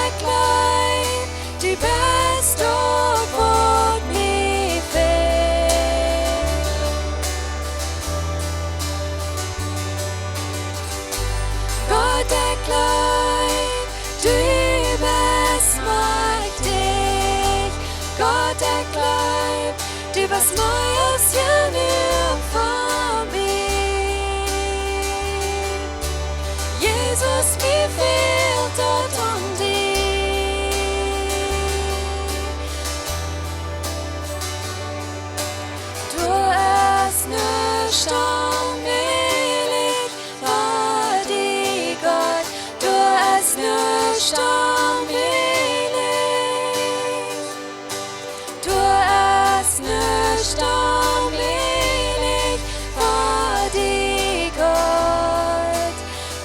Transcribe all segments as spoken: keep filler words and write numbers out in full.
Gott, ekj jleew, du best daut, waut mie fält. Gott, ekj jleew, du best majchtich. Gott, ekj jleew, du best mea aus jenuach fa mie. Jesus, mie fält daut aun die. Doa es nuscht onmäajlich fa die, Gott. Doa es nuscht onmäajlich. Doa es nuscht onmäajlich fa die, Gott.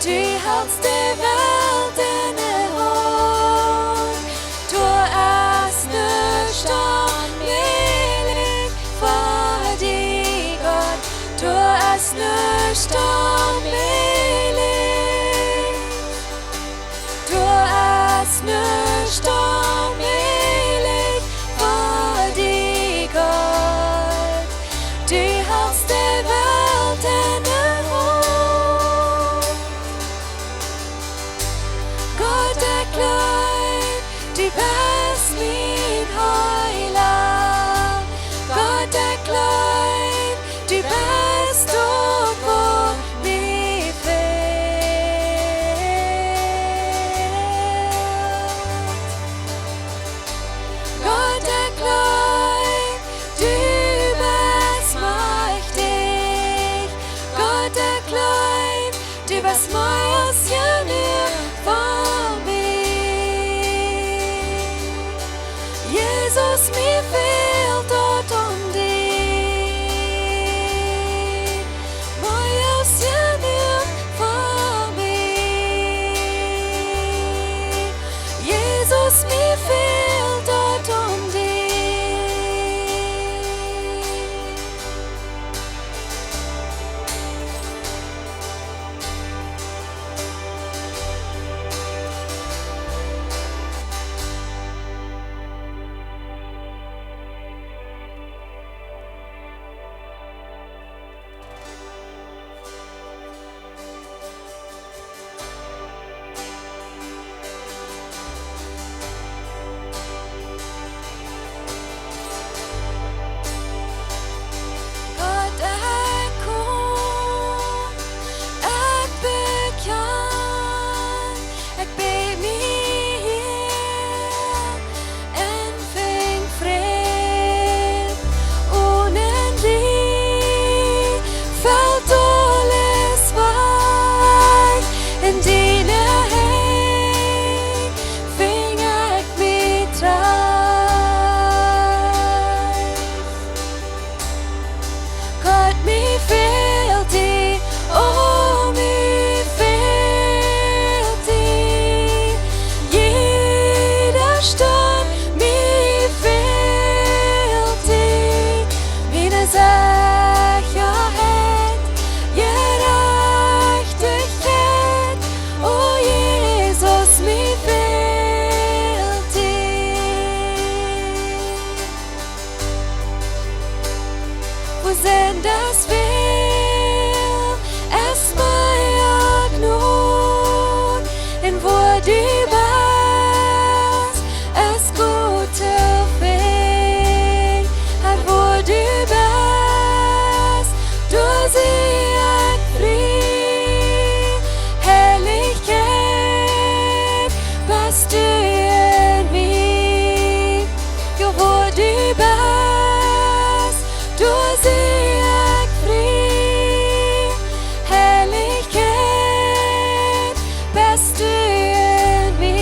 Du helst de Welt enne Haunt. Doa es nuscht onmäajlich fa die, Gott. Doa es nuscht onmäajlich. Doa es nuscht onmäajlich fa die, Gott. Du helst de Welt enne Haunt. Gott, ekj jleew, du best mien Heela. Gott, ekj jleew, du best daut, waut mie fält. Gott, ekj jleew, du best majchtich. Gott, ekj jleew, du best mea aus jenuach fa mie. Jesus, mie fält daut aun die. Mea aus jenuach fa mie. Jesus, mie fält daut aun die. Gott, ekj kom, ekj bekjan, ekj bäd mie hia, un finj Fräd. Onen die felt aules wajch, en diene Henj finj ekj mie Troost. Gott, mie fält die, oh, mie fält die. Jieda Stund, mie fält die. Miene Sechaheit, Jerajchtichkjeit, oh Jesus, mie fält die. Wua sent daut väl, es mea Jnod, un wua du best, es Gott to finjen, un wua du best, doa sie ekj frie. Heilichkjeit, best du en mie. Jo, wua du best, doa sie ekj frie. Heilichkjeit, best du en mie.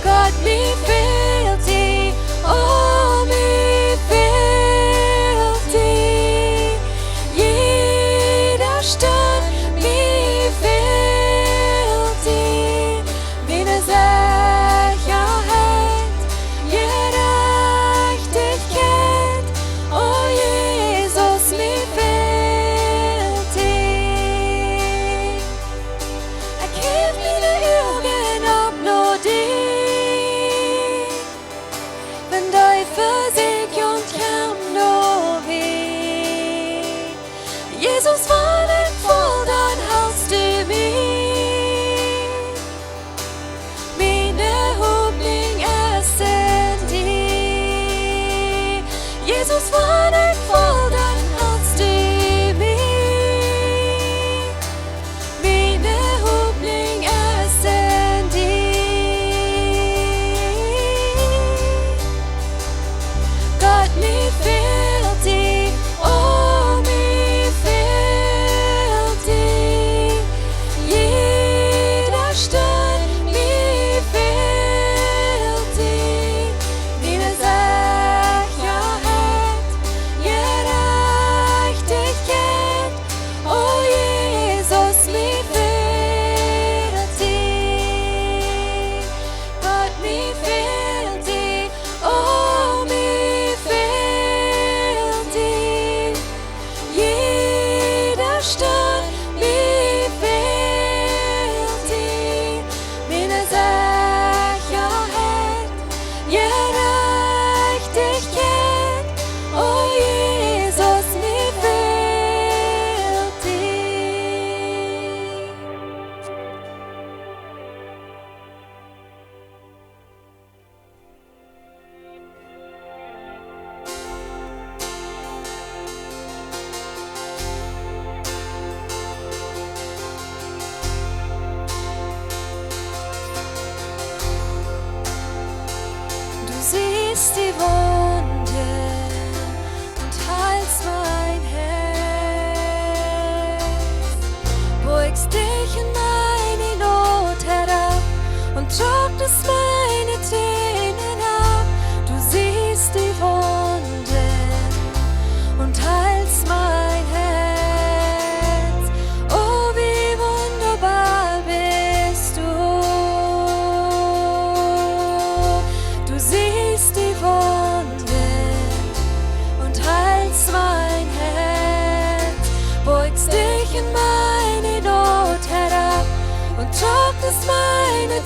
Gott, mie fält die, oh, mie fält die. Jieda Stund, mie fält die. Miene Sechaheit, Jerajchtichkjeit, oh Jesus, mie fält die.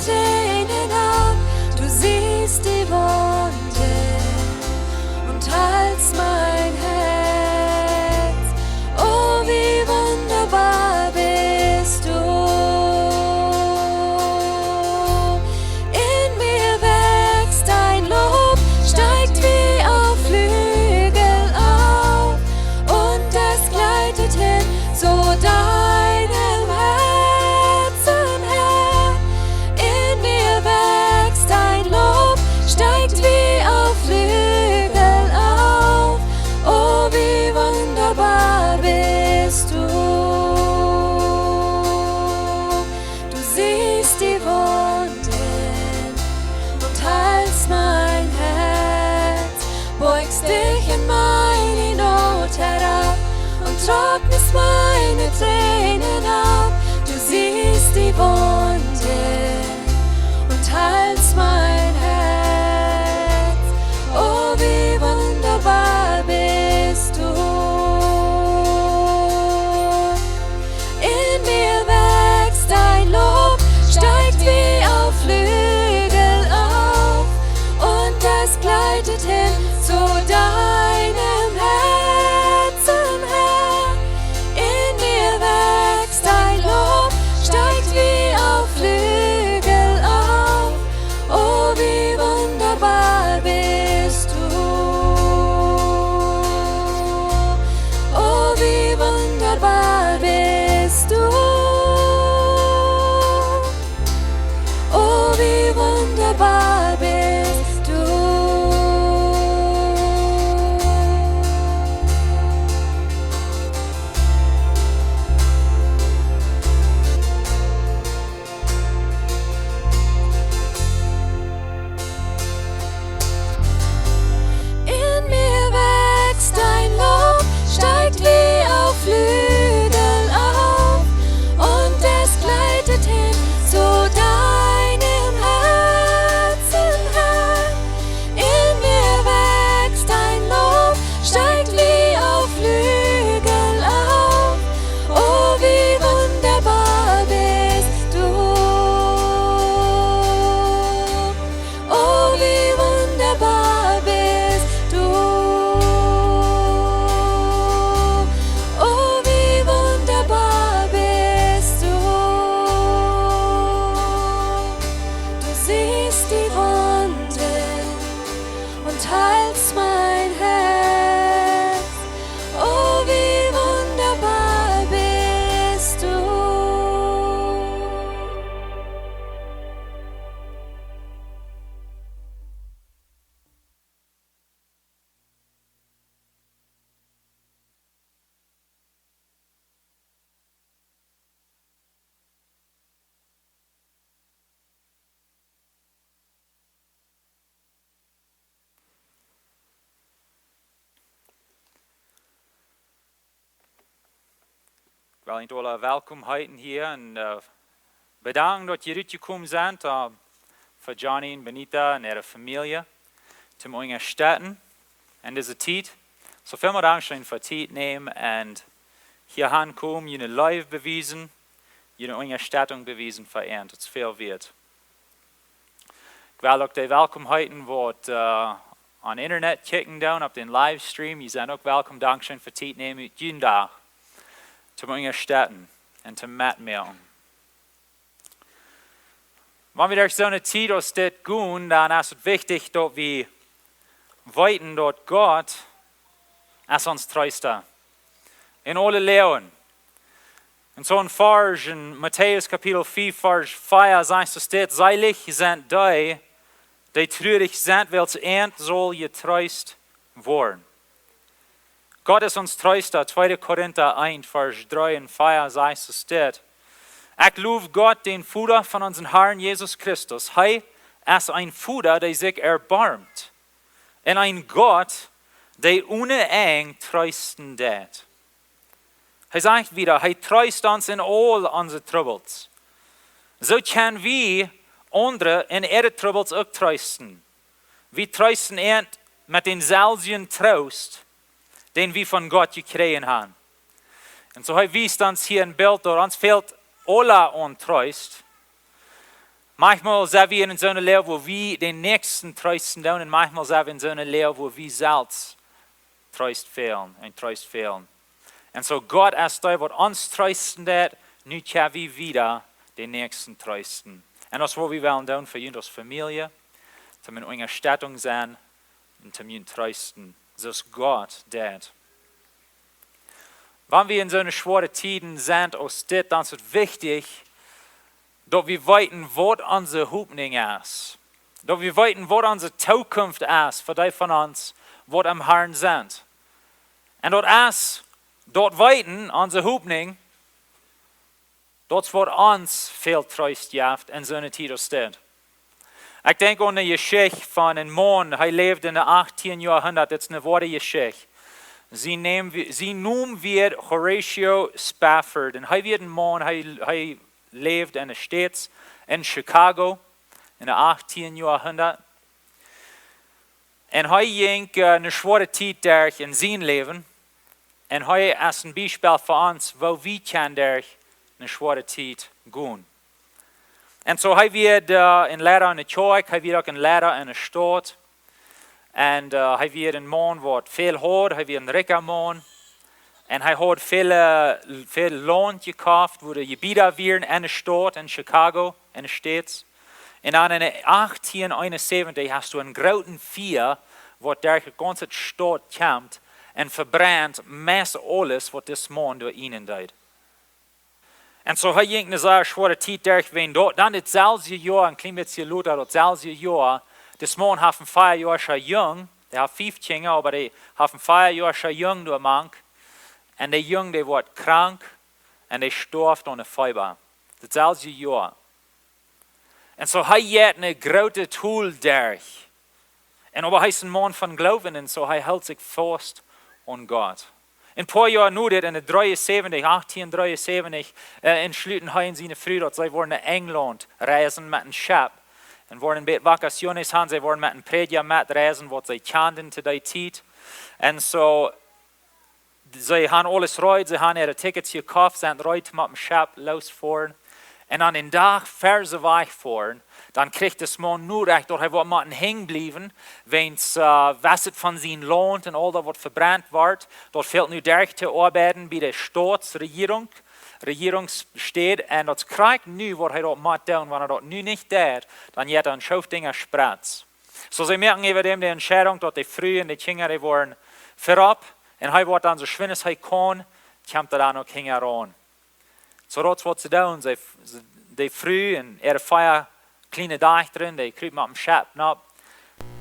Tränen ab, du siehst die Wunden und heilst mein Herz. Oh, wie wunderbar bist du. In mir wächst dein Lob, steigt wie auf Flügel auf und es gleitet hin zu deinem Herzen, Herr. In mir wächst dein Lob, steigt wie auf Flügel auf. Oh, wie wunderbar bist du. Du siehst die Wunden und heilst mein Herz. Beugst dich in meine Not herab und trocknest meine Tränen ab. Du siehst die Wunden und heilst mein Herz. Oh, wie wunderbar bist du. In mir wächst dein Lob, steigt wie auf Flügel auf und es gleitet hin zu deinem Herzen, Herr. In mir wächst dein Lob, steigt wie auf Flügel auf. Oh, wie wunderbar bist du. Oh, wie wunderbar bist du. Oh, wie wunderbar bist du. In mir wächst dein Lob, steigt wie auf Flügel auf und es gleitet hin zu deinem Herzen, Herr. In mir wächst dein Lob, steigt wie auf Flügel auf. Oh, wie wunderbar bist du. Oh, wie wunderbar bist du. Oh, wie wunderbar bist du. Du siehst die Wunden und heilst mein Herz. Oh, wie wunderbar bist du. Well, junt aula welkom heeten hia un, äh, bedanken, daut jie rutjekomen sent, äh, fa Johnny un Benita un äare Famielje, toom unjastetten en dise Tiet. Soo väl mol Dankscheen fa Tiet nämen un hia aunkomen, june Leew bewiesen, june Unjastettunk bewiesen fa an. Daut es väl wieet. Ekj well uk de welkom heeten, waut, äh, aun Internet kjikjen doonen, opp dän Livestream. Jie sent uk welkom. Dankscheen fa Tiet nämen ut jun Dach toom unjastetten un toom metmoaken. Wan wie derch soone Tiet aus dit gonen, dan es et wichtich, daut wie weeten, daut Gott es ons Treesta en aule Loagen. Un soo en Varsch en Matäus Kapitel fief, Varsch vea, sajcht et dit: Selig sent dee, dee trurich sent, wiels an saul jetreest woaren. Gott es ons Treesta. Tweede Korinta eent, Varsch dree un vea sajcht et dit: Ekj low Gott, dän Voda von onsen Harn Jesus Christus. Hee es een Voda, dee sikj erboarmt, un een Gott, dee one Enj treesten deit. Hee sajcht wieda, hee treest ons en aul onse Trubbels. Soo kjenn wie aundre en äare Trubbels uk treesten. Wie treesten an met dänselwjen Troost, dän wie von Gott jekjräajen haben. Un soo hee wiest ons hia een Bilt, daut ons fält aula aun Troost. Manchmal sent wie en soone Loag, wua wie dän Näakjsten treesten doonen, un manchmal sent wie en soone Loag, wua wie selfst Troost fälen un Troost fälen. Un soo Gott es dee, waut ons treesten deit, nu kjenn wie wada dän Näakjsten treesten. Un daut es, waut wie wellen doonen fa junt aus Famielje, toom ne Unjastettunk sennen un toom junt treesten, soo aus Gott deit. Wan wie en soone schwoare Tieden sent aus dit, dan es et wichtich, daut wie weeten, waut onse Hopninj es. Daut wie weeten, waut onse Tookunft es fa dee von ons, waut aum Harn sent. Un daut es, daut weeten, onse Hopninj, daut es, waut ons väl Troost jeft en soone Tiet aus dit. Ekj denkj aun ne Jeschicht von een Maun, hee läwd en de achttieen Joahundat, dit es ne woare Jeschicht. Sien Nomen wia, sien Nomen wia Horatio Spafford. Un hee wia een Maun, hee, hee läwd en de States, en Chicago, en de achttieen Joahundat. Un hee jinkj, äh, ne schwoare Tiet derch en sien Läwen. Un hee es een Biespel fa ons, woo wie kjennen derch ne schwoare Tiet gonen. Un soo, hee wia, äh, een Liera en de Kjoakj, hee wia uk een Liera en de Staut. Un, äh, hee wia een Maun, waut väl haud, hee wia een rikja Maun. Un hee haud väl, äh, väl Launt jekoft, wua de Jebieda wieren en de Staut, en Chicago, en de States. Un dan en achttieen eenensäwentich hast du een grooten Fia, waut derch de gaunze Staut kjemt un vebrent meist aules, waut dis Maun doa enn deed. Un soo, hee jinkj ne sea schwoare Tiet derch, wan daut dan daut selwje Joa, een kjlien bät lota, daut selwje Joa, dis Maun haft een fief Joa Jung, dee haft fief Kjinja, oba dee haft een fief Joa Jung doa mank. Un de Jung, dee woat krank un dee stoaft aun de Feeba. Daut selwje Joa. Un soo, hee jeit ne groote Tol derch. Un oba hee es een Maun von Gloowen, un soo, hee helt sikj faust aun Gott. Een poa Joa no dit, en de dreeunsäwentich, achttieen dreeunsäwentich, äh, entschluten hee un siene Fru, daut see wudden no Enjlaunt reisen met een Schepp. Un wudden een bät vacaciones han, see wudden met een Prädja metreisen, waut see kjanden to dee Tiet. Un soo, see han aules reed, see han äare Tickets jekoft, sent reed toom opp een Schepp losfoaren. Un aun dän Dach ver see wajchfoaren, dan kjrieech dis Maun Norecht, daut hee woat motten henjen bliewen, wiels, äh, west et von sien Launt un aul daut, waut vebrent woat, daut fält nu derch to oabeiden bie de Stautsrejierunk, Rejierungsstäd, un daut kjrieech nu, waut hee daut mott doonen, wan hee daut nu nich deit, dan jeit hee een Schoof Dinja spretz. Soo, see moaken äwa däm de Entscheidunk, daut de Fru un de Kjinja, dee woaren verop, un hee woat dan soo schwind aus hee kaun, kjemt hee dan uk hinjaraun. Soo daut es, waut see doonen, see, see, de Fru un äare fief kjliene Dajchta, dee krupen opp een Schepp nopp,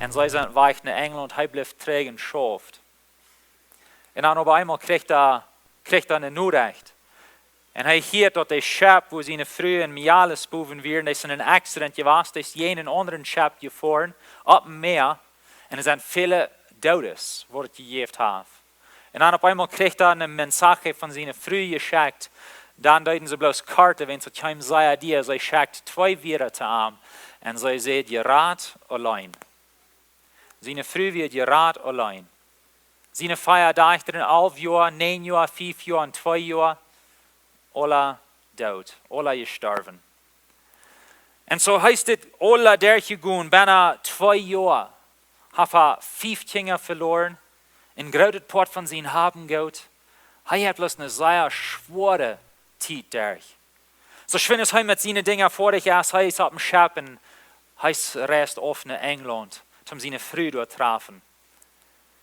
un see sent wajch no Enjlaunt, hee blift trigj un schauft. Un dan opp eemol kjrieech hee, kjrieech hee een Norecht. Un hee hieet, daut daut Schepp, wua siene Fru un Miales bowen wieren, daut es een Accident jewast, daut es jäajen een aundret Schepp jefoaren, opp een Mäa, un doa sent väle Doodes, waut et jejäft haft. Un dan opp eemol kjrieech hee een Mensaje von siene Fru jeschekjt, dan deeden see bloos Koaten, wiels see kjeem sea dia, see schekjt twee Wieed to am, un see säd: "Jerat auleen." Siene Fru wia jerat auleen. Siene fief Dajchta, alf Joa, näajen Joa, fief Joa un twee Joa, aula doot, aula jestorwen. Un soo hee es dit aula derchjegonen, bennen twee Joa, haft hee fief Kjinja veloaren, een grootet Poat von sien Haben Goot. Hee haft bloos ne sea schwoare Tiet derch. Soo schwind aus hee met siene Dinja foadich es, hee es opp een Schepp un hee es, reist auf no Enjlaunt, om siene Fru doa to träfen.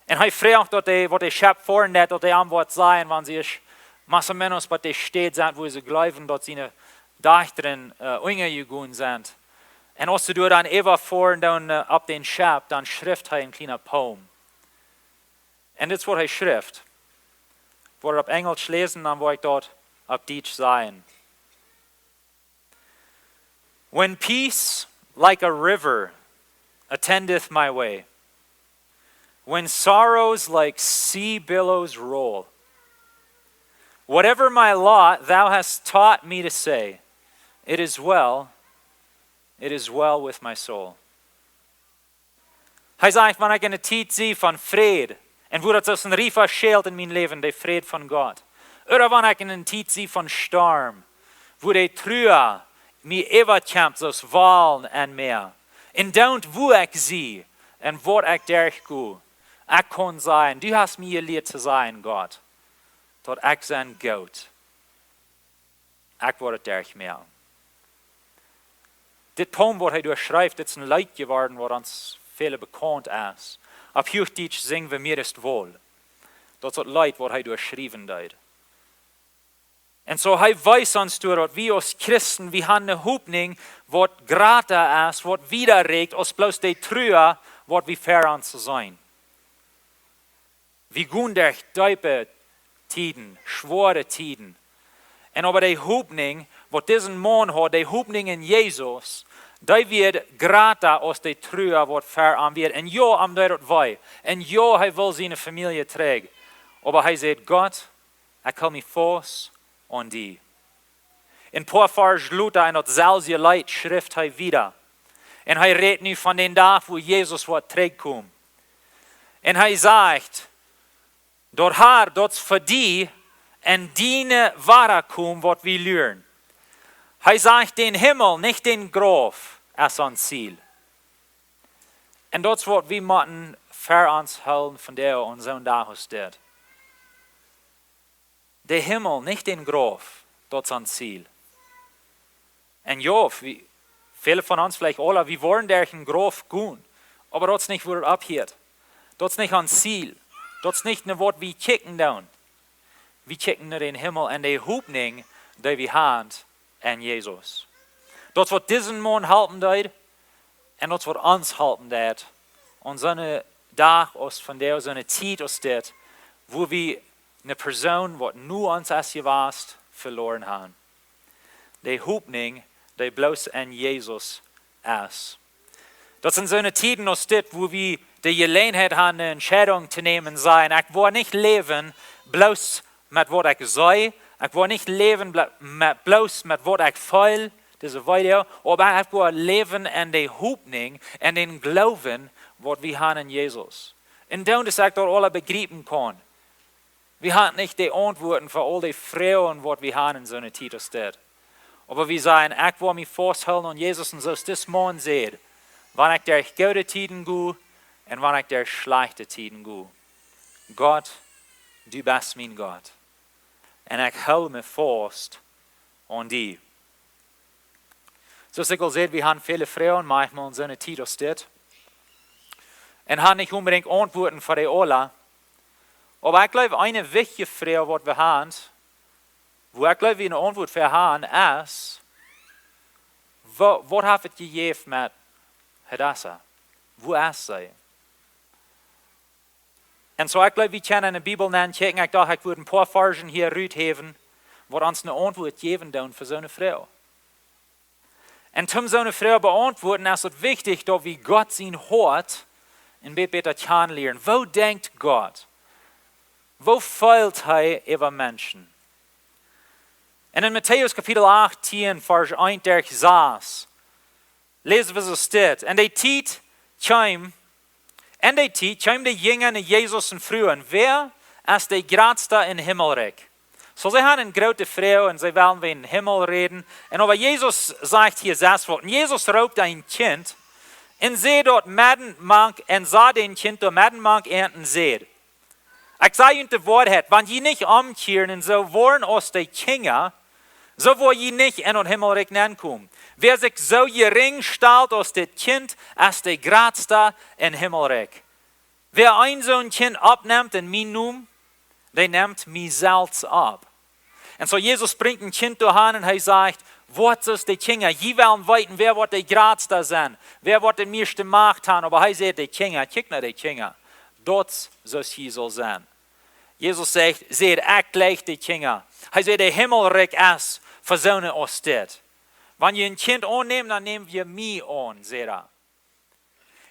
Un hee froagt, daut dee, waut daut Schepp foaren deit, daut dee am woat sajen, wan see es más o menos bie de Städ sent, wua see jleewen, daut siene Dajchta, äh, unjajegonen sent. Un aus see doa dan äwa foaren, dan, äh, opp dän Schepp, dan schrift hee een kjliena Poem. Un dit es, waut hee schrift. Ekj woa et opp Enjelsch läsen, dan woa ekj daut opp Dietsch sajen. When peace like a river attendeth my way, when sorrows like sea billows roll, whatever my lot, thou hast taught me to say, "It is well, it is well with my soul." Hee sajcht, wan ekj en eene Tiet sie von Fräd, un wua daut soo aus een Riefa schält en mien Läwen, de Fräd von Gott. Ooda wan ekj en eene Tiet sie von Storm, wua de Trua mie äwakjemt soo aus Walen aun mie. Un daut, wua ekj sie un waut ekj derchgo, ekj kaun sajen: Du hast mie jelieet to sajen, Gott, daut ekj sie goot. Ekj woa et derchmoaken. Dit Poem, waut hee doa schrift, dit es een Leet jeworden, waut ons väle bekaunt es. Opp Huachdietsch sinj wie: Mir ist wohl. Daut es daut Leet, waut hee doa schriewen deed. Un soo, hee wiest ons doa, daut wie aus Christen, wie haben eene Hopninj, waut jrata es, waut wieda rieekjt aus bloos de Trua, waut wie ver ons seenen. Wie gonen derch deepe Tieden, schwoare Tieden. Un oba de Hopninj, waut disen Maun haud, de Hopninj en Jesus, dee wia jrata aus de Trua, waut ver am wia. Un jo, am deed daut wee. Un jo, hee wull siene Famielje trigj. Oba hee säd: Gott, ekj hool mie faust aun die. Een poa Varsch lota, en daut selwje Leet schrift hee wieda. Un hee rät nu von dän Dach, wua Jesus woat trigjkomen. Un hee sajcht: Daut, Herr, daut es fa die un diene Wadakomen, waut wie luren. Hee sajcht: Dän Himmel, nich dän Grauf, es ons Ziel. Un daut es, waut wie motten ver ons hoolen vondoag aun soon Dach aus dit. De Himmel, nich dän Grauf, daut es ons Ziel. Un jo, wie, väle von ons, veleicht aule, wie woaren derch een Grauf gonen. Oba daut es nich, wua daut oppheet. Daut es nich ons Ziel. Daut es nich no waut wie kjikjen doonen. Wie kjikjen no dän Himmel un de Hopninj, dee wie haben en Jesus. Daut es, waut disen Maun halpen deed, un daut es, waut ons halpen deit aun soon Dach aus vondoag, soone Tiet aus dit, wua wie eene Persoon, waut nu ons es jewast, veloaren haben. De Hopninj, dee bloos en Jesus es. Daut sent soone Tieden aus dit, wua wie de Jeläajenheit haben, eene Entscheidunk to nämen, sajen: Ekj woa nich läwen bloos met waut ekj see, ekj woa nich läwen blo-, met, bloos met waut ekj feel, dise Welt, oba ekj woa läwen en de Hopninj, en dän Gloowen, waut wie haben en Jesus. Un daut es, ekj daut aule bejriepen kaun. Wie haben nich de Auntwuaten fa aul de Froagen, waut wie haben en soone Tiet aus dit. Oba wie sajen: Ekj woa mie fausthoolen aun Jesus, un soo aus dis Maun säd: Wan ekj derch goode Tieden go, un wan ekj derch schlajchte Tieden go, Gott, du best mien Gott. Un ekj hool mie faust aun die. Soo aus ekj aul säd, wie haben väle Froagen, maunchmol en soone Tiet aus dit. Un haben nich onbedinjt Auntwuaten fa dee aula. Oba ekj jleew, eene wichtje Froag, waut wie haben, wua ekj jleew, wie eene Auntwuat fa haben, es: Wa-, waut haft et jejäft met Hadassah? Wua es see? Un soo, ekj jleew, wie kjennen en de Bibel nenkjikjen. Ekj docht, ekj wudd een poa Varsch hia ruthäwen, waut ons eene Auntwuat jäwen doonen fa soone Froag. Un om soone Froag beauntwuaden, es et wichtich, daut wie Gott sien Hoat een bät bäta kjanen lieren. Woo denkjt Gott? Woo feelt hee äwa Menschen? Un en Matäus Kapitel achtieen, Varsch eent derch sas, läsen wie soo dit: En dee Tiet kjeem, en dee Tiet kjeemen de Jinja no Jesus un fruagen: Wäa es de jratsta em Himmelrikj? Soo, see haben eene groote Froag un see wellen äwa dän Himmel räden. Un oba Jesus sajcht hia selfst waut. Un Jesus roopt een Kjint un säd daut medden mank, un sach daut Kjint doa medden mank an un säd: Ekj saj junt de Woarheit, wan jie nich omkjieren un soo woaren aus de Kjinja, soo woa jie nich en daut Himmelrikj nenkomen. Wäa sikj soo jerinj stalt aus dit Kjint, es de jratsta em Himmelrikj. Wäa een soon Kjint oppnemt en mienen Nomen, dee nemt mie selfst opp. Un soo Jesus brinjt een Kjint doa han un hee sajcht: Woat soo aus de Kjinja. Jie wellen weeten, wäa woat de jratsta sennen, wäa woat de mieeschte Macht han. Oba hee sajcht: De Kjinja, kjikj no de Kjinja. Daut es soo aus jie sellen sennen. Jesus sajcht, sajcht: Ekj jleich de Kjinja. Hee sajcht: De Himmelrikj es fa soone aus dit. Wan jie een Kjint aunnämen, dan näm jie mie aun, sajcht hee.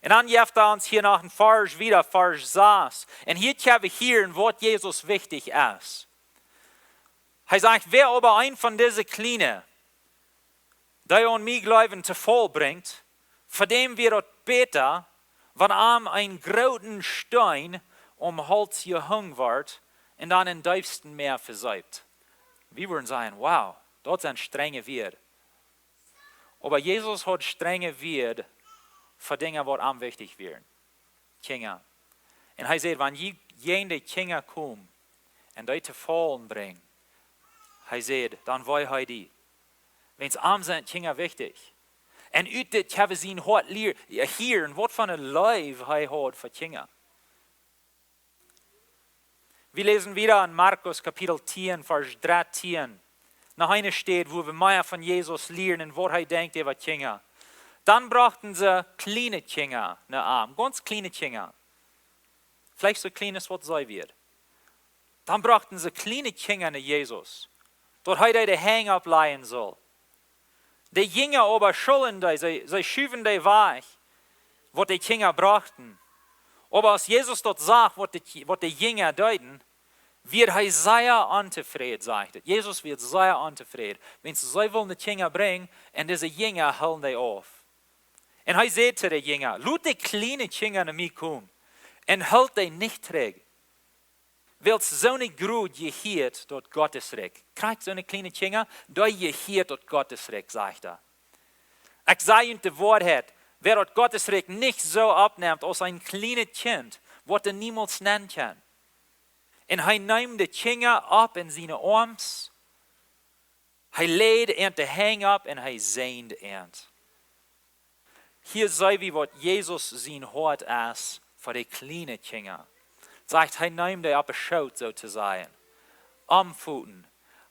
Un dan jeft hee ons hia noch een Varsch wieda, Varsch sas. Un hia kjenn wie hieren, waut Jesus wichtich es. Hee sajcht: Wäa oba een von dise Kjliene, dee aun mie jleewen, to Faul brinjt, fa däm wia daut bäta, wan am een grooten Steen om Hauls jehongen woat un dan em deepsten Mäa veseept. Wie wudden sajen: Wow, daut sent strenje Wieed. Oba Jesus haud strenje Wieed fa Dinja, waut am wichtich wieren. Kjinja. Un hee säd: "Wan jie jäajen de Kjinja komen un dee to faulen brinjen," hee säd, "dan wee hee die." Wiels am sent Kjinja wichtich. Un ut dit kjenn wie sien Hoat lier-, hieren, waut fa eene Leew hee haud fa Kjinja. Wie läsen wieda en Markus Kapitel tieen, Varsch drettieen. Noch eene Städ, wua wie mea von Jesus lieren un waut hee denkjt äwa Kjinja. Dan brochten see kjliene Kjinja no am, gaunz kjliene Kjinja. Veleicht soo kjlien aus waut see wieren. Dan brochten see kjliene Kjinja no Jesus, daut hee dee de Henj oppläajen sull. De Jinja oba schullen dee, see, see schuwen dee wajch, waut de Kjinja brochten. Oba aus Jesus daut sach, waut de Ki-, waut de Jinja deeden, wort hee sea ontofräd, sajcht et. Jesus wort sea ontofräd, wiels see wullen de Kjinja brinjen un dise Jinja hilden dee auf. Un hee säd to de Jinja: "Lot de kjliene Kjinja no mie komen un hoolt dee nich trigj. Wiels soone Jrod jehieet daut Gottes Rikj." Krakjt soone kjliene Kjinja, dee jehieet daut Gottes Rikj, sajcht hee. "Ekj saj junt de Woarheit, wäa daut Gottes Rikj nich soo oppnemt aus een kjlienet Kjint, woat hee niemols nenn kjennen." Un hee neem de Kjinja opp en siene Oarms, hee läd an de Henj opp un hee säajend an. Hia seenen wie, waut Jesus sien Hoat es fa de kjliene Kjinja. Sajcht, hee neem dee opp de Schoot, soo to sajen, omfoten.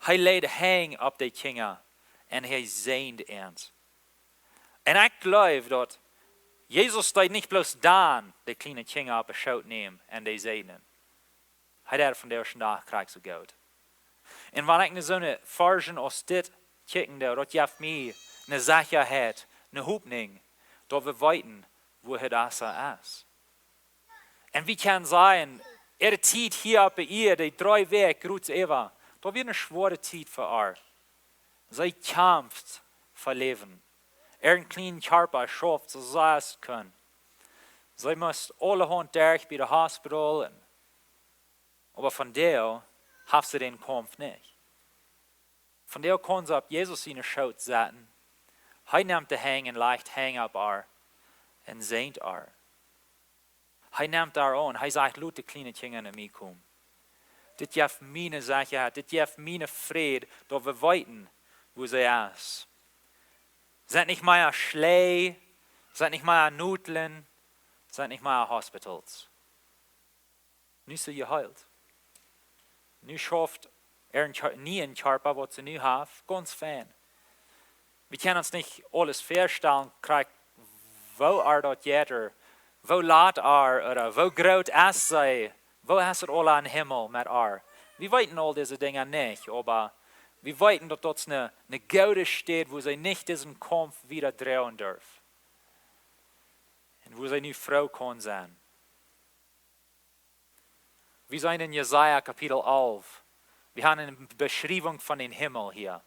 Hee läd Henj opp de Kjinja un hee säajend an. Un ekj jleew, daut Jesus deed nich bloos dan de kjliene Kjinja opp de Schoot nämen un dee säajnen. Hee deed von de ieeschte Dach krakjt soo goot. Un wan ekj no soone Varschen aus dit kjikjen doo, daut jeft mie eene Sechaheit, eene Hopninj, daut wie weeten, woo hee daut es. Un wie kjennen sajen, äare Tiet hia opp de Ieed, dee dree Wäakj, groot äwa, daut wia eene schwoare Tiet fa äa. See kjamft fa Läwen. Äaren kjlienen Kjarpa schauft soo sea aus et kunn. See must aulahaunt derch bie de Hospital un, oba vondoag haft see dän Kaumf nich. Vondoag kaun see opp Jesus siene Schoot sitten. Hee nemt de Henj un lajcht Henj opp äa un säajent äa. Hee nemt äa aun. Hee sajcht: "Lot de kjliene Kjinja no mie komen." Dit jeft mie eene Sechaheit, dit jeft mie een Fräd, daut wie weeten, woo see es. Sent nich mea Schläj, sent nich mea Nodlen, sent nich mea Hospitals. Nu es see jeheelt. Nu schauft äa Kjar-, nieen Kjarpa, waut see nu haft, gaunz fein. Wie kjennen ons nich aules väastalen, krakjt woo äa daut jeit, ooda woo lat äa, ooda woo groot es see, woo es et aul aum Himmel met äa. Wie weeten aul dise Dinja nich, oba wie weeten, daut daut es eene, eene goode Städ, wua see nich disen Kaumf wieda droagen darf. Un wua see nu froo kaun sennen. Wie sent en Jesaja Kapitel alf. Wie haben eene Beschriewunk von dän Himmel hia.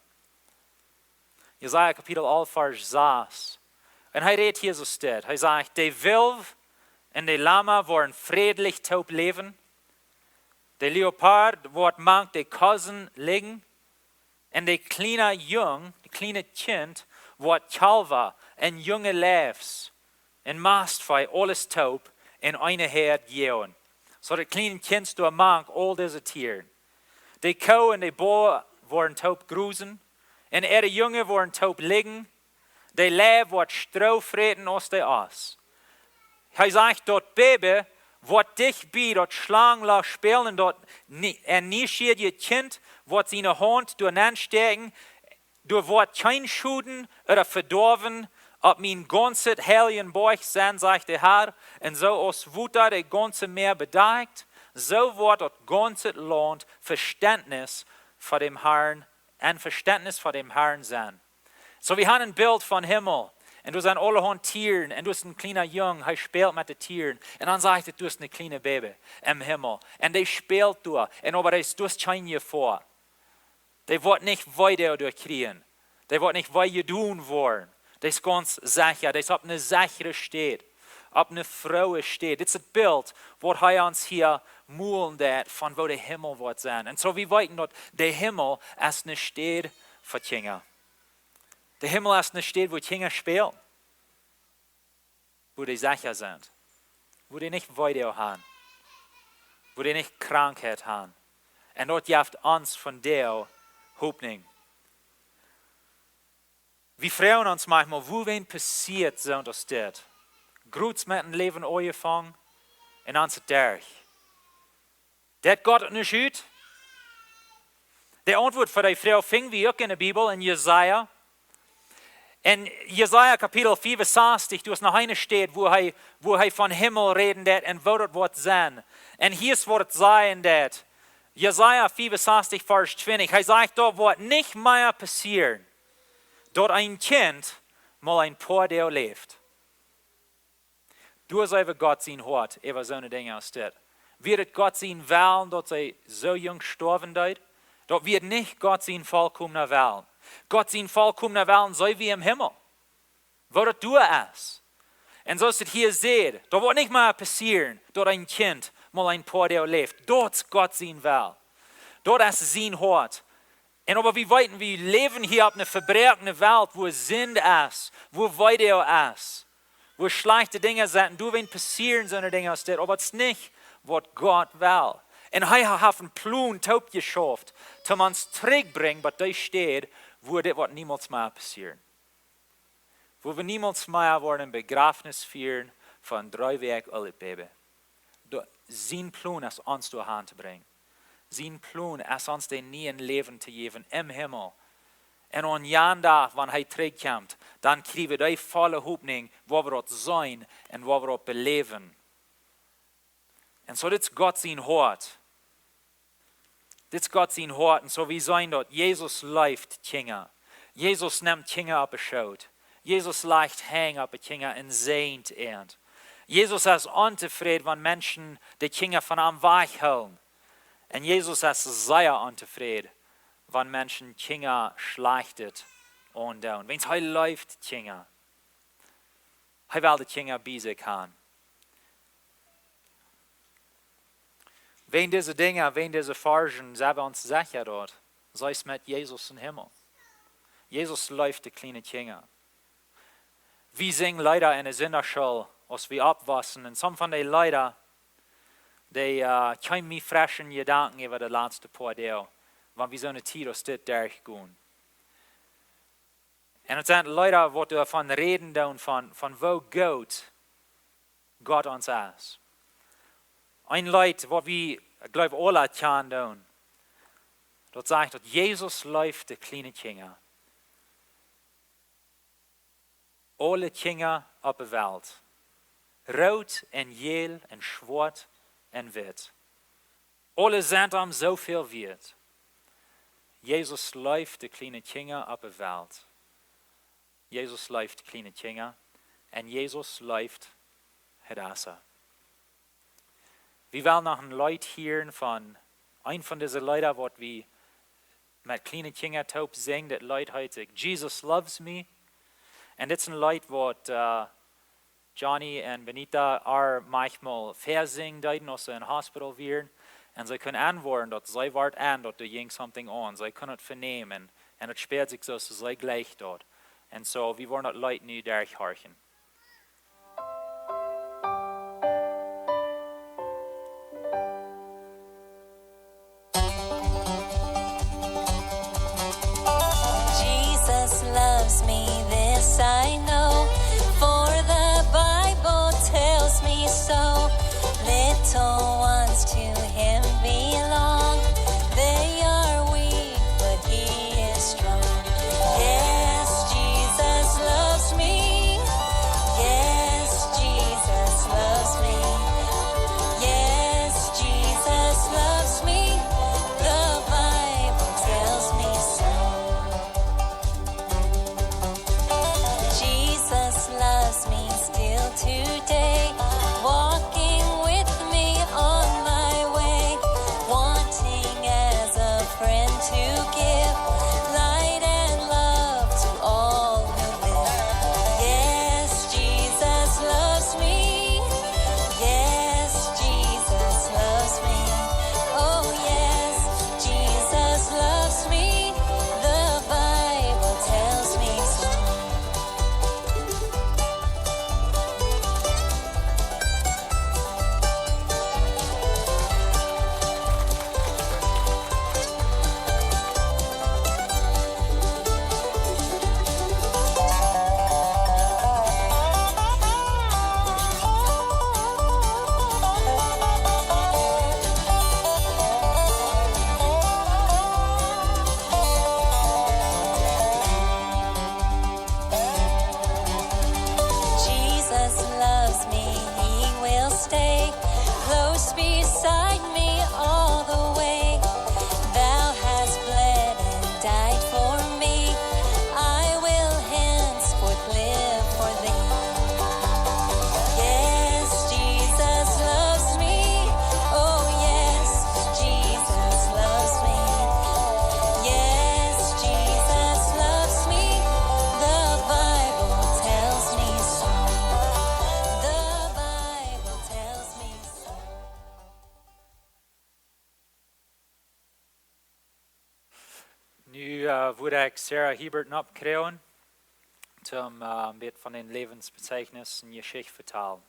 Jesaja Kapitel alf, Varsch sas. Un hee rät hia soo dit. Hee sajcht: "De Wilf un de Lama woaren frädlich toop läwen. De Leopard woat mank de Kosen lijen. Un de kjliene Jung, de kjliene Kjint, woat Kjalwa un junge Leew un Mastvee aules toop en eene Häad jäajen." Soo daut kjliene Kjint doa mank aul dise Tieren. De Koo un de Boa woaren toop grusen, un äare Junge woaren toop lijen, de Leew woat Stroo fräten aus de Oss. Hee sajcht, daut Bäbe woat dicht bie daut Schlangenloch spälen, daut nie-, een nieschieedjet Kjint woat siene Haunt doa nenstäakjen, doa woat kjeen Schoden ooda Vedoawen opp mien gaunzet heiljen Boajch sennen, sajcht de Har, un soo aus Wota daut gaunze Mäa bedakjt, soo woat daut gaunze Launt Vestentnis fa däm Harn, een Vestentnis fa däm Harn sennen. Soo, wie haben een Bilt von Himmel. Un doa sent aulahaunt Tieren. Un doa es een kjliena Jung, hee spält met de Tieren. Un dan sajcht et, doa es een kjliena Bäbe em Himmel. Un dee spält doa. Un oba dee es, doa es kjeen Jefoa. Dee woat nich wee doa kjrieen. Dee woat nich wee jedonen woaren. Dee es gaunz secha. Dee es opp eene sechre Städ. Opp eene frooe Städ. Dit es daut Bilt, waut hee ons hia molen deit von woo de Himmel woat sennen. Un soo, wie weeten, daut de Himmel es eene Städ fa Kjinja. De Himmel es ne Städ, wua Kjinja spälen, wua dee secha sent, wua dee nich Weedoag han, wua dee nich Krankheit han. Un daut jeft ons vondoag Hopninj. Wie froagen ons maunchmol, wuarom passieet soont aus dit? Groots met een Läwen aunjefongen un dan es et derch. Deit Gott et nich ut? De Auntwuat fa dee Froag finj wie uk enne Bibel, en Jesaja. En Jesaja Kapitel fiewensastich, doa es noch eene Städ, wua hee, wua hee von Himmel räden deit un woo daut woat sennen. Un hia es waut et sajen deit. Jesaja fiewensastich, Varsch twintich. Hee sajcht, daut woat nich mea passieren, daut een Kjint mol een poa Doag läft. Doa seenen wie Gott sien Hoat äwa soone Dinja aus dit. Wia et Gott sien Wellen, daut see soo junk stoawen deed? Daut wia nich Gott sien volkomna Wellen. Gott sien volkomna Wellen, soo aus em Himmel, woo daut doa es. Un soo aus et hia sajcht, daut woat nich mea passieren, daut een Kjint mol een poa Doag läft. Daut es Gott sien Well. Daut es sien Hoat. Un oba wie weeten, wie läwen hia opp ne vebroakne Welt, wua Sind es, wua Weedoag es, wua schlajchte Dinja sent, un doawäajen passieren soone Dinja aus dit, oba et es nich, waut Gott well. Un hee ha-, haft een Plon toopjeschauft, toom ons trigjbrinjen bie dee Städ, wua dit woat niemols mea passieren. Wua wie niemols mea woaren een Bejrafnis fieren von dree Wäakj oolet Baby. Daut, sien Plon es ons doa han to brinjen. Sien Plon es ons daut niee Läwen to jäwen em Himmel. Un aun jan Dach, wan hee trigjkjemt, dan kjrie wie dee volle Hopninj, wua wie daut seenen un wua wie daut beläwen. Un soo, dit es Gott sien Hoat. Dit es Gott sien Hoat. Un soo, wie seenen daut Jesus leeft Kjinja. Jesus nemt Kjinja opp de Schoot. Jesus lajcht Henj opp de Kjinja un säajent an. Jesus es ontofräd, wan Menschen de Kjinja von am wajchhoolen. Un Jesus es sea ontofräd, wan Menschen Kjinja Schlajchtet aundoonen. Wiels hee leeft Kjinja. Hee well de Kjinja bie sikj han. Wäajen dise Dinja, wäajen dise Varschen, sent wie ons secha daut, see es met Jesus em Himmel. Jesus leeft de kjliene Kjinja. Wie sinjen Leeda enne Sindachschool, aus wie oppwossen. Un some von dee Leeda, dee, äh, kjeemen mie fresch en Jedanken äwa de latste poa Doag, wan wie soone Tiet aus dit derchgonen. Un et sent Leeda, waut doavon räden doonen, von, von woo goot Gott ons es. Een Leet, waut wie, ekj gleew, aula kjanen doonen, daut sajcht, daut Jesus leeft de kjliene Kjinja. Aule Kjinja opp de Welt. Root un jäl un schwoat un witt. Aule sent am sooväl wieet. Jesus leeft de kjliene Kjinja opp de Welt. Jesus leeft kjliene Kjinja. Un Jesus leeft Hadassah. Wie wellen noch een Leet hieren von, een von dise Leeda, waut wie met kjliene Kjinja toop sinjen. Daut Leet heet sikj Jesus Loves Me. Un dit es een Leet, waut, äh, Johnny un Benita äa maunchmol väasinjen deeden, aus see em Hospital wieren. Un see kunnen aunwoaren, daut see wort aun, daut doa jinkj something aun. See kunnen et venämen. Un et späad sikj soo, aus see jlikjt daut. Un soo, wie woaren daut Leet nu derchhorchen. Jesus loves me, this I know, for the Bible tells me so. Little ones to him belong. They are weak, but he is strong. Yes, Jesus loves me. Wudd ekj Sarah Hiebert nopp kjrieen, toom, äh, een bät von äa Läwensverzeichnis un Jeschicht vetalen.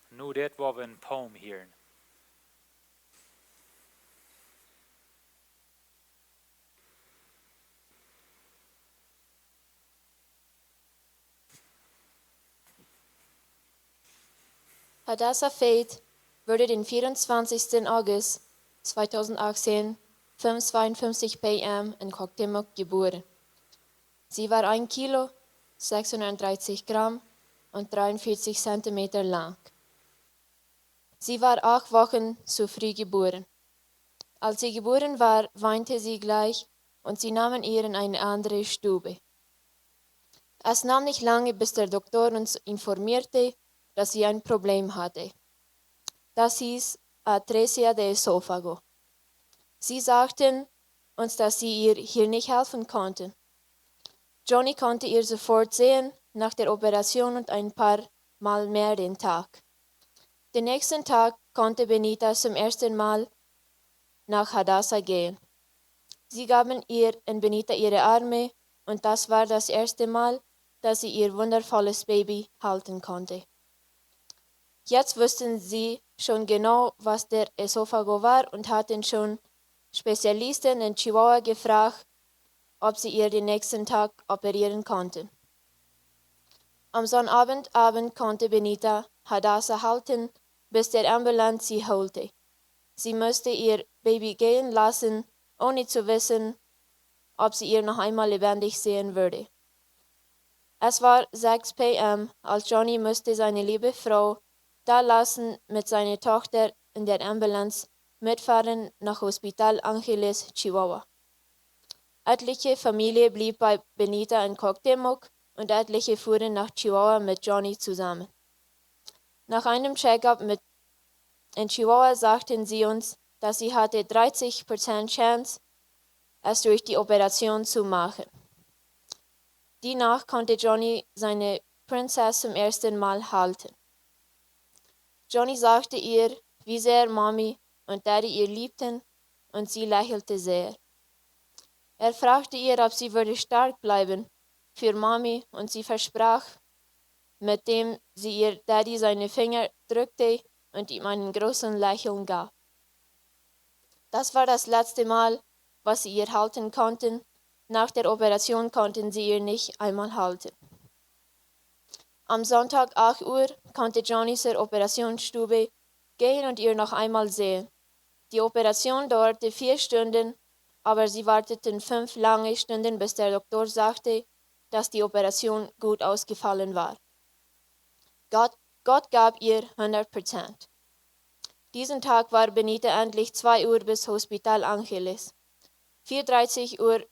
Nu dit, woa wie een Poem hieren. Hadassah Faith wurde den vierundzwanzigsten August zweitausendachtzehn, fünf zweiundfünfzig P M in Cuauhtémoc geboren. Sie war ein Kilo, sechshundertdreißig Gramm und dreiundvierzig Zentimeter lang. Sie war acht Wochen zu früh geboren. Als sie geboren war, weinte sie gleich und sie nahmen ihr in eine andere Stube. Es nahm nicht lange, bis der Doktor uns informierte, dass sie ein Problem hatte. Das hieß Atresia de Esófago. Sie sagten uns, dass sie ihr hier nicht helfen konnten. Johnny konnte ihr sofort sehen, nach der Operation und ein paar Mal mehr den Tag. Den nächsten Tag konnte Benita zum ersten Mal nach Hadassah gehen. Sie gaben ihr in Benita ihre Arme und das war das erste Mal, dass sie ihr wundervolles Baby halten konnte. Jetzt wussten sie schon genau, was der Esophago war und hatten schon Spezialisten in Chihuahua gefragt, ob sie ihr den nächsten Tag operieren konnten. Am Sonnabend, Abend konnte Benita Hadassah halten, bis der Ambulanz sie holte. Sie musste ihr Baby gehen lassen, ohne zu wissen, ob sie ihr noch einmal lebendig sehen würde. Es war sechs P M, als Johnny musste seine liebe Frau da lassen, mit seiner Tochter in der Ambulanz mitfahren nach Hospital Angeles, Chihuahua. Etliche Familie blieb bei Benita in Cuauhtémoc und etliche fuhren nach Chihuahua mit Johnny zusammen. Nach einem Checkup mit, in Chihuahua sagten sie uns, dass sie hatte dreißig Prozent Chance, es durch die Operation zu machen. Die Nacht konnte Johnny seine Prinzess zum ersten Mal halten. Johnny sagte ihr, wie sehr Mami und Daddy ihr liebten, und sie lächelte sehr. Er fragte ihr, ob sie würde stark bleiben für Mami, und sie versprach, mit dem sie ihr Daddy seine Finger drückte und ihm einen großen Lächeln gab. Das war das letzte Mal, was sie ihr halten konnten. Nach der Operation konnten sie ihr nicht einmal halten. Am Sonntag acht Uhr konnte Johnny zur Operationsstube gehen und ihr noch einmal sehen. Die Operation dauerte vier Stunden, aber sie warteten fünf lange Stunden, bis der Doktor sagte, dass die Operation gut ausgefallen war. Gott, Gott gab ihr hundert Prozent. Diesen Tag war Benita endlich zwei Uhr bis Hospital Angeles. Vier dreißig Uhr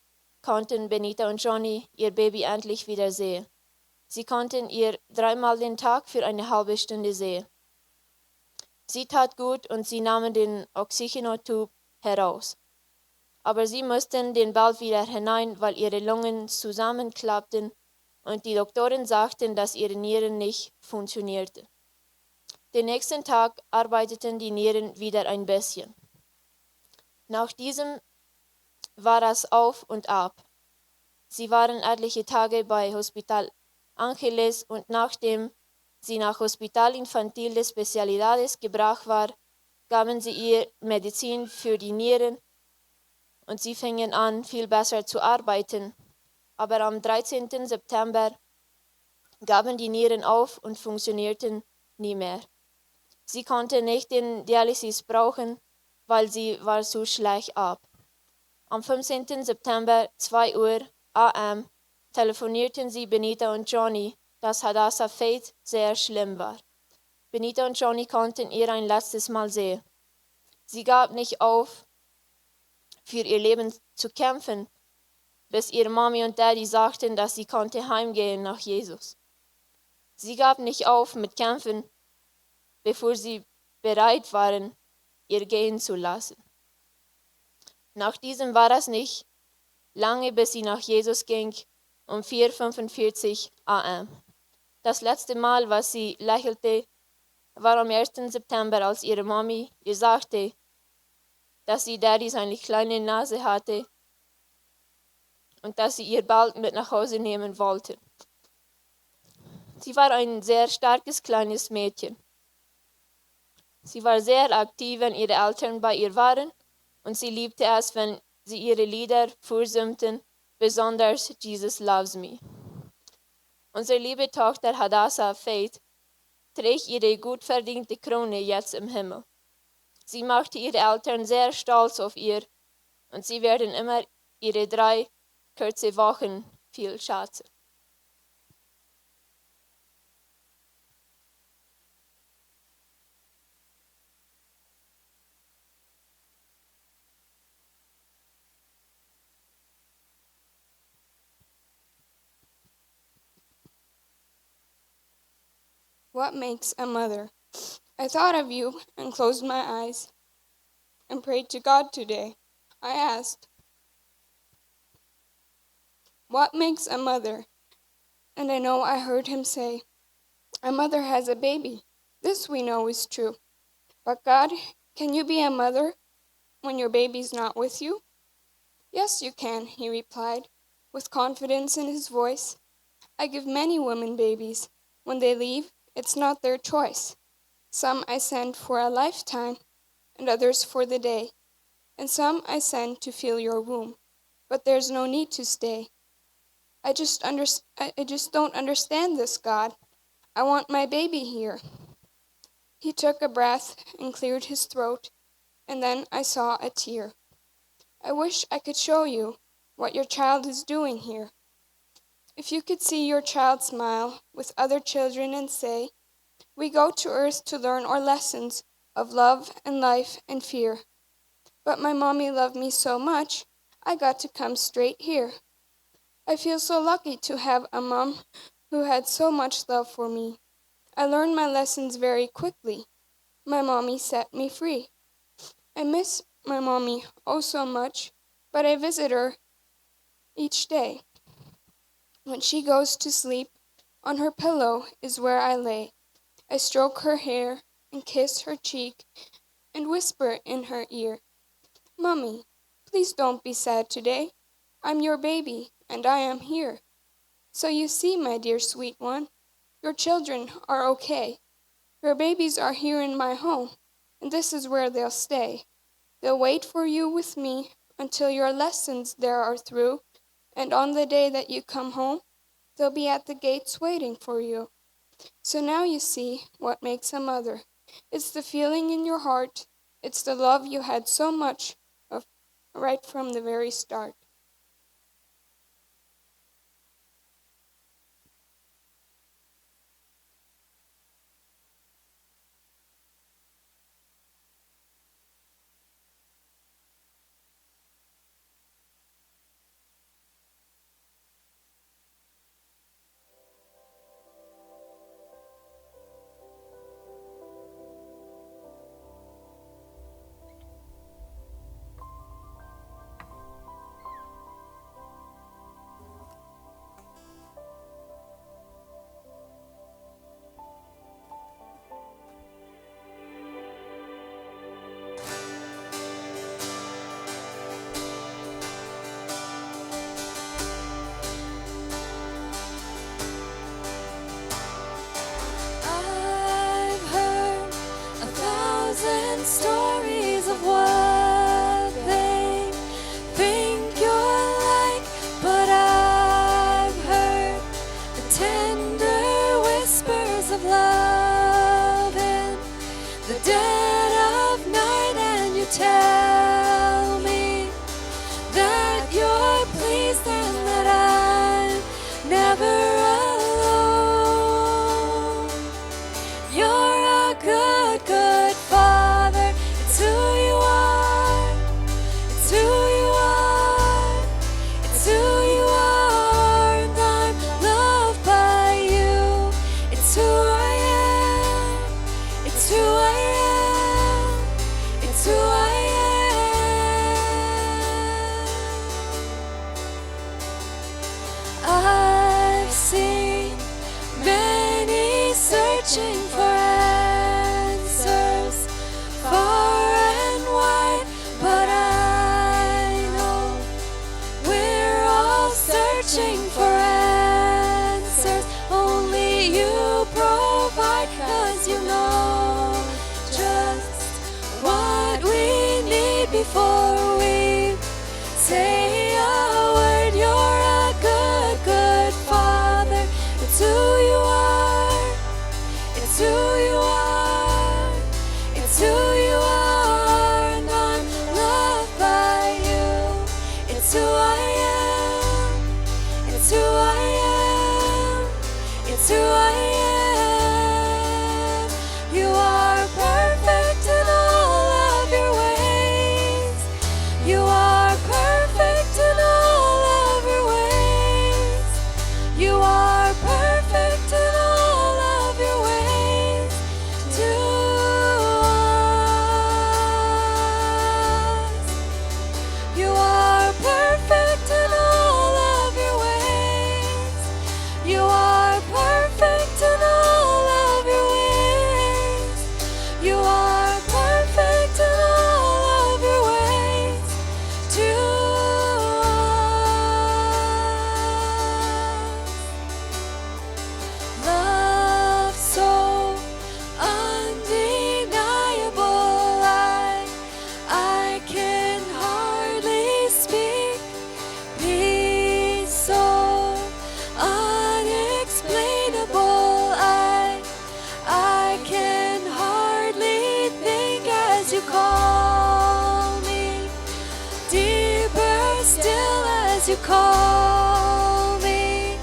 konnten Benita und Johnny ihr Baby endlich wieder sehen. Sie konnten ihr dreimal den Tag für eine halbe Stunde sehen. Sie tat gut und sie nahmen den Oxygenotube heraus. Aber sie mussten den bald wieder hinein, weil ihre Lungen zusammenklappten und die Doktoren sagten, dass ihre Nieren nicht funktionierten. Den nächsten Tag arbeiteten die Nieren wieder ein bisschen. Nach diesem war es auf und ab. Sie waren etliche Tage bei Hospital Angeles und nachdem sie nach Hospital Infantil de Especialidades gebracht war, gaben sie ihr Medizin für die Nieren und sie fingen an, viel besser zu arbeiten. Aber am dreizehnten September gaben die Nieren auf und funktionierten nie mehr. Sie konnte nicht den Dialysis brauchen, weil sie war zu schlecht ab. Am fünfzehnten September, zwei Uhr A M, telefonierten sie Benita und Johnny, dass Hadassah Faith sehr schlimm war. Benita und Johnny konnten ihr ein letztes Mal sehen. Sie gab nicht auf, für ihr Leben zu kämpfen, bis ihr Mami und Daddy sagten, dass sie konnte heimgehen nach Jesus. Sie gab nicht auf mit Kämpfen, bevor sie bereit waren, ihr gehen zu lassen. Nach diesem war es nicht lange, bis sie nach Jesus ging, um vier fünfundvierzig A M. Das letzte Mal, was sie lächelte, war am ersten September, als ihre Mami ihr sagte, dass sie Daddys eine kleine Nase hatte und dass sie ihr bald mit nach Hause nehmen wollten. Sie war ein sehr starkes kleines Mädchen. Sie war sehr aktiv, wenn ihre Eltern bei ihr waren, und sie liebte es, wenn sie ihre Lieder vorsummten, besonders Jesus Loves Me. Unsere liebe Tochter Hadassah Faith trägt ihre gut verdiente Krone jetzt im Himmel. Sie machte ihre Eltern sehr stolz auf ihr und sie werden immer ihre drei kurze Wochen viel schätzen. What makes a mother? I thought of you and closed my eyes and prayed to God today. I asked, "What makes a mother?" And I know I heard him say, "A mother has a baby." This we know is true. "But God, can you be a mother when your baby's not with you?" "Yes, you can," he replied, with confidence in his voice. "I give many women babies. When they leave, it's not their choice. Some I send for a lifetime, and others for the day. And some I send to fill your womb. But there's no need to stay. I just unders- I, I just don't understand this, God. I want my baby here." He took a breath and cleared his throat, and then I saw a tear. "I wish I could show you what your child is doing here. If you could see your child smile with other children and say, 'We go to earth to learn our lessons of love and life and fear. But my mommy loved me so much, I got to come straight here. I feel so lucky to have a mom who had so much love for me. I learned my lessons very quickly. My mommy set me free. I miss my mommy oh so much, but I visit her each day. When she goes to sleep, on her pillow is where I lay. I stroke her hair and kiss her cheek and whisper in her ear, 'Mommy, please don't be sad today. I'm your baby, and I am here.' So you see, my dear sweet one, your children are okay. Your babies are here in my home, and this is where they'll stay. They'll wait for you with me until your lessons there are through, and on the day that you come home, they'll be at the gates waiting for you.' So now you see what makes a mother. It's the feeling in your heart. It's the love you had so much of right from the very start." I've heard a thousand stories of what they think you're like, but I've heard the tender whispers of love in the dead of night, and you tell me that you're pleased and that I'm never alone. You're a good, good father. It's who you are. It's who you are. It's who you are. And I'm loved by you. It's who I am. It's who I am. It's who I am. I've seen many searching for answers far and wide, but I know we're all For we say a word, you're a good, good father. It's who you are. It's who you are. It's who you are. And I'm loved by you. It's who I am. It's who I am. It's who I am. You are perfect in all of your ways. You are perfect in all of your ways. You are perfect in all of your ways to us. You are perfect in all of your ways. You are perfect in all of your ways. You are perfect in all of your ways to us. Love so undeniable, I, I can hardly speak. Peace so unexplainable, I, I can hardly think as you call me. Deeper still as you call me.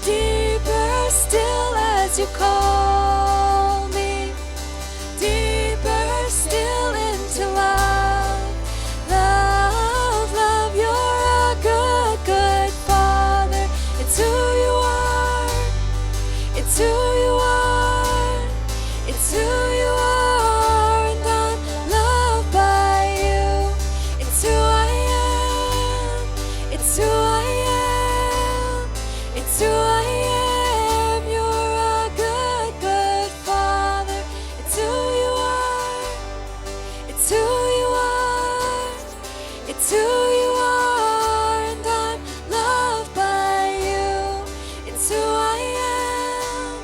Deeper still as you call me. Deeper still into love. Love, love, you're a good, good father. It's who you are. It's who you are. It's who you are. And I'm loved by you. It's who I am. It's who I am. It's who I am. You're a good, good father. It's who you are. It's who you are. It's who you are. And I'm loved by you. It's who I am.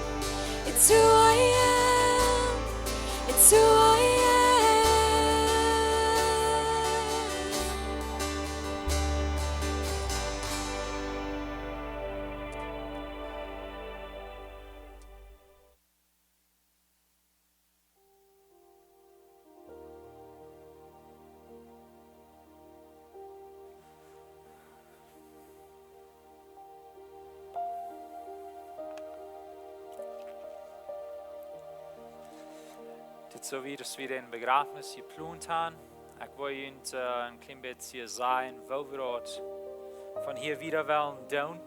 It's who I am. It's who I am. Dit soo wiet aus wie dän Bejrafnis jeplont han. Ekj well junt, äh, een kjlien bät sajen, woo wie daut von hia wieda wellen doonen.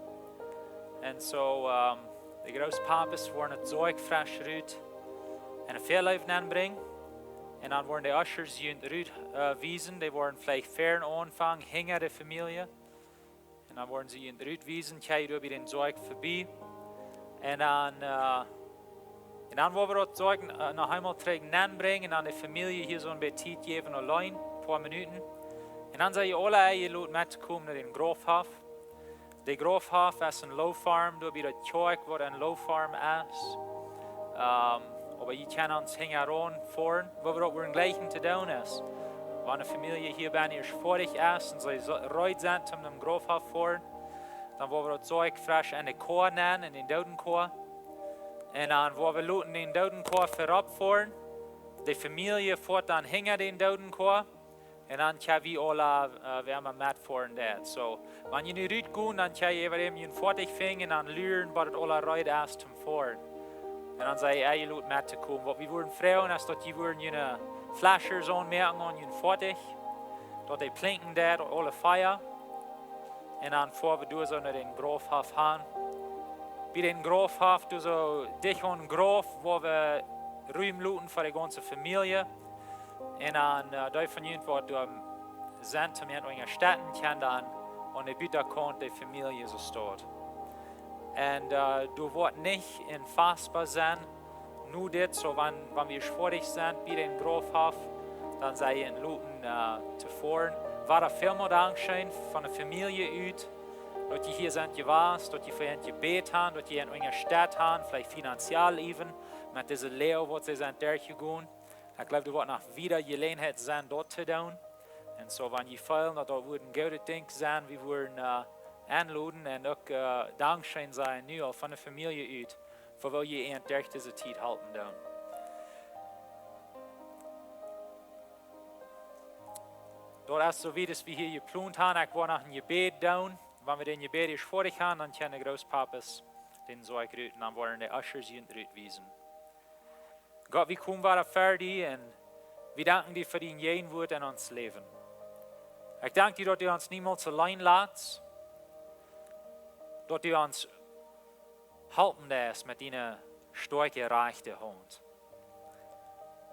Un soo, ähm, de Grootpapasch woaren daut Zeich fresch rut en de Väaleef nenbrinjen. Un dan woaren de Ushers junt rut, äh, wiesen. Dee woaren veleicht ver aunfangen, hinja de Famielje. Un dan woaren see junt rut wiesen, kjikj doa bie dän Zeich verbie. Un dan, äh, un dan woa wie daut Zeich, äh, noch eemol trigj nenbrinjen un dan de Famielje hia soo een bät Tiet jäwen auleen, poa Minuten. Un dan sent jie aula enjeloden mettokomen no dän Graufhoff. De Graufhoff es een Loftfarm, doa bie de Kjoakj woat een Loftfarm es. Ähm, oba jie kjennen ons hinjaraun foaren, woo wie daut woaren jlikjen to doonen es. Wan de Famielje hia bie ons foadich es un see soo reed sent om no dän Graufhoff foaren, dan woa wie daut Zeich fresch en de Koa nenn, en dän Doodenkoa. Un dan woa wie loten dän Doodenkoa verop foaren. De Famielje foat dan hinja dän Doodenkoa. Un dan kjenn wie aula, äh, wäa mau metfoaren deit. Soo, wan jie nu rutgonen, dan kjenn jie äwa däm jun Foatich finjen un dan luren, waut daut aula reed es toom foaren. Un dan sent jie enjeloden mettokomen. Waut wie wudden froagen es daut jie wudden june Flashers aunmoaken aun jun Foatich. Daut dee blinken deit, aule vea. Un dan foa wie doa soo no dän Graufhoff han. Bie dän Graufhoff, doa soo dicht aun Grauf, woa wie Rum loten fa de gaunze Famielje. Un dan, äh, dee von junt waut doa sent, om junt unjastetten, kjennen dan aun de Butakaunt de Famielje soo stonen. Un, äh, doa woat nich een Fastback sennen, nu dit, soo wan, wan wie foadich sent bie dän Graufhoff, dan sent jie enjeloden, äh, to foaren. Wada välmol Dankscheen von de Famielje ut, daut jie hia sent jewast, daut jie fa an jebät han, daut jie an unjastett han, veleicht finanziell even, met dise Loag waut see sent derchjegonen. Ekj jleew, doa woat noch wieda Jeläajenheit sennen, daut to doonen. Un Soo, wan jie feelen daut daut wudd een goodet Dinkj sennen, wie wudden, äh, enloden un uk, äh, Dankscheen sajen nu aul von de Famielje ut, fa woo jie an derch dise Tiet halpen doonen. Daut es soo wiet aus wie hia jeplont haben. Ekj woa noch een Jebäd doonen. Wan wie daut Jebäd ieescht foadich haben, dan kjennen de Grootpapasch dän Saul rut un dan woaren de Ushers junt rut wiesen. Gott, wie komen wada ver die un wie danken die fa dien Jäajenwoat en ons Läwen. Ekj dank die, daut du ons niemols auleen latst, daut du ons halpen deist met diene stoakje rajchte Haunt.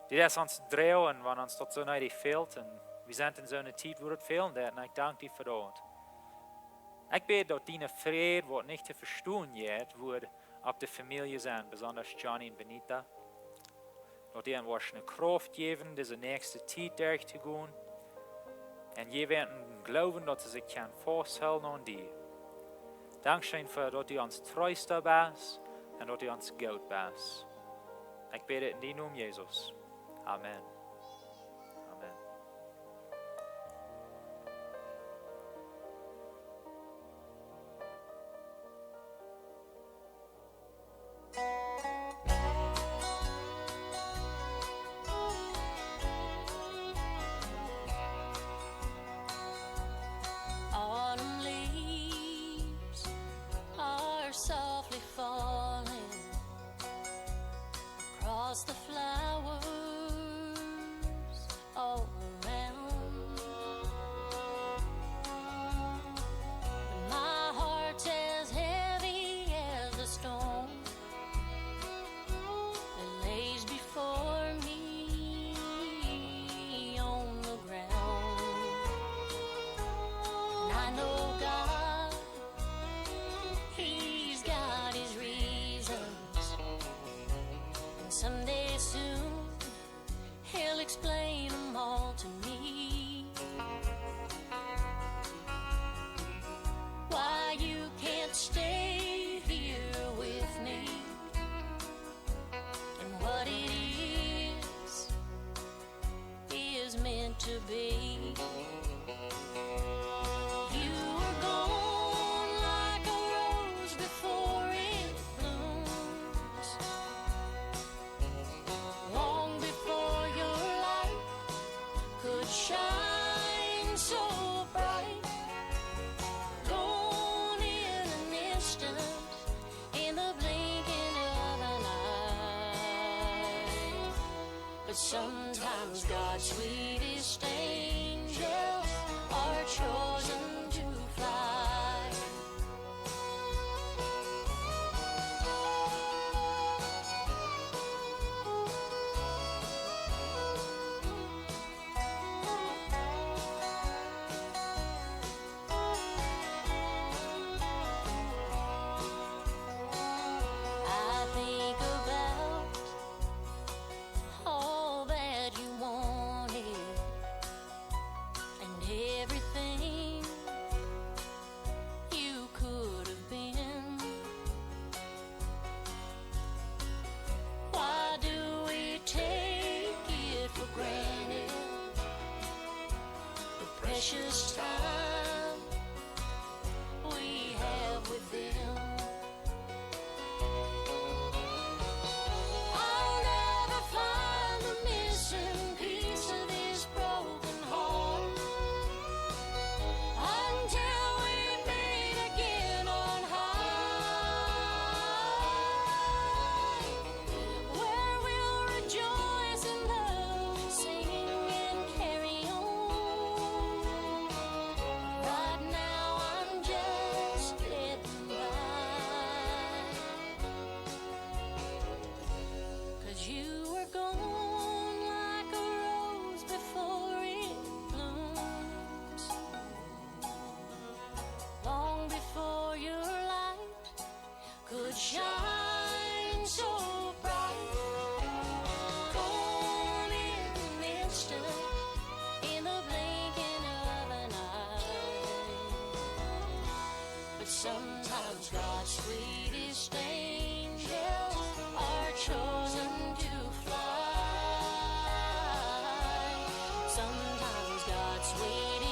Du deist ons droagen, wan ons daut soo needich fält, un wie sent en soone Tiet, wua daut fälen deit, un ekj dank die fa daut. Ekj bäd, daut diene Fräd, waut nich to vestonen jeit, wudd opp de Famielje sennen, besondasch Johnny un Benita. Daut du an woascht ne Krauft jäwen, dise näakjste Tiet derchtogonen. Un jäw an een Gloowen, daut see sikj kjennen fausthoolen aun die. Dankscheen fa daut du ons Treesta best un daut du ons goot best. Ekj bäd dit en dien Nomen, Jesus. Amen. Amen. Autumn leaves are softly falling across the flowers all around. But my heart's as heavy as the storm that lays before me on the ground. And I know God, He's got His reasons. And someday soon, He'll explain 'em all to me. Why you can't stay here with me, and what it is, is meant to be. You were gone like a rose before it blooms, long before your light could shine so bright. Gone in an instant, in the blinking of an eye. But sometimes God's sweetest angels are chosen to fly. I think about all that you wanted and everything you could have been. Why do we take it for granted, the precious time we have with them? I'll never find the missing piece of this broken heart until we meet again on high, where we'll rejoice in love, singing and carry on. Right now I'm just getting by. 'Cause you were gone like a rose before it blooms, long before your light could shine so bright. Gone in an instant, in the blinking of an eye. But sometimes God's sweetest angels are chosen to fly. Sometimes God's Sweet